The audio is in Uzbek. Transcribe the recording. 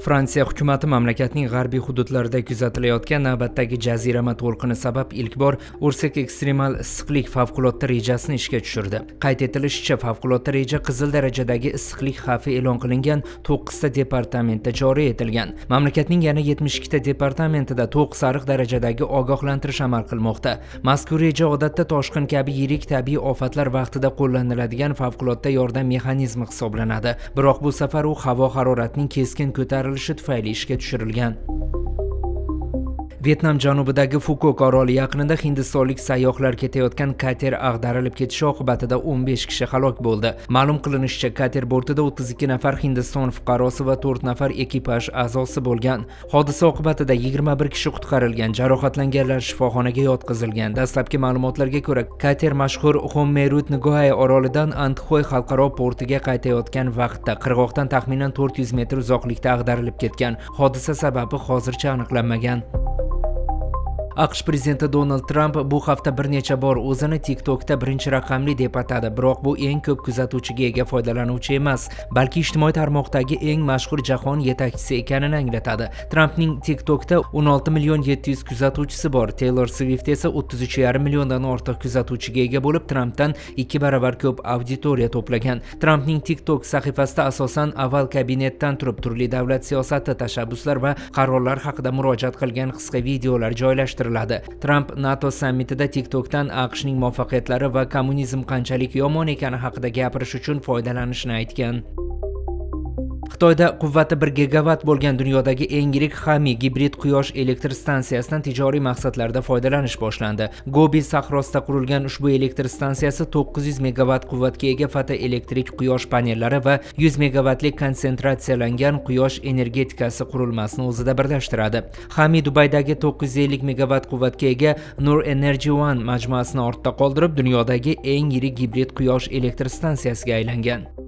Fransiya hukumati mamlakatning g'arbiy hududlarida kuzatilayotgan navbatdagi jazirama to'lqini sabab ilk bor O'rsak ekstremal issiqlik favqulodda rejasini ishga tushirdi. Qayd etilishicha, favqulodda reja qizil darajadagi issiqlik xavfi e'lon qilingan 9 ta departamentda joriy etilgan. Mamlakatning yana 72 ta departamentida to'q sariq darajadagi ogohlantirish amal qilmoqda. Mazkur reja odatda toshqin kabi yirik tabiiy ofatlar vaqtida qo'llaniladigan favqulodda yordam mexanizmi hisoblanadi. Biroq bu safar u havo haroratining keskin ko'tarilishi tufayli ishga tushirilgan. Vyetnam janubidagi Fukok oroli yaqinida hindistonlik sayyohlar ketayotgan kater ag'darilib ketishi oqibatida 15 kishi halok bo'ldi. Ma'lum qilinishicha, kater bortida 32 nafar Hindiston fuqarosi va 4 nafar ekipaj a'zosi bo'lgan. Hodisa oqibatida 21 kishi qutqarilgan, jarohatlanganlar shifoxonaga yotqizilgan. Dastlabki ma'lumotlarga ko'ra, kater mashhur Hommerut Ngoai orolidan Antxoy xalqaro portiga qaytayotgan vaqtda qirg'oqdan taxminan 400 metr uzoqlikda ag'darilib ketgan. Hodisa sababi hozircha aniqlanmagan. AQSh prezidenti Donald Tramp bu hafta bir necha bor o'zini TikTokda birinchi raqamli deb atadi, biroq bu eng ko'p kuzatuvchiga ega foydalanuvchi emas, balki ijtimoiy tarmoqdagi eng mashhur jahon yetakchisi ekanini anglatadi. Trampning TikTokda 16 million 700 kuzatuvchisi bor. Taylor Swift esa 33,5 milliondan ortiq kuzatuvchiga ega bo'lib, Trampdan 2 baravar ko'p auditoriya to'plagan. Trampning TikTok sahifasida asosan Oval kabinetdan turib turli davlat siyosati, tashabbuslar va qarorlar haqida murojaat qilgan qisqa videolar joylashtiriladi. Tramp NATO sammitida TikTokdan AQShning muvaffaqiyatlari va kommunizm qanchalik yomon ekani haqida gapirish uchun foydalanishini aytgan. Xitoyda quvvati 1 gigavatt bo'lgan dunyodagi eng yirik Hami gibrid quyosh elektr stansiyasidan tijoriy maqsadlarda foydalanish boshlandi. Gobi sahrosida qurilgan ushbu elektr stansiyasi 900 megavatt quvvatga ega fotoelektrik quyosh panellari va 100 megavatlik konsentratsiyalangan quyosh energetikasi qurilmasini o'zida birlashtiradi. Hami Dubaydagi 950 megavatt quvvatga ega Nur Energy One majmuasini ortda qoldirib, dunyodagi eng yirik gibrid quyosh elektr stansiyasiga aylangan.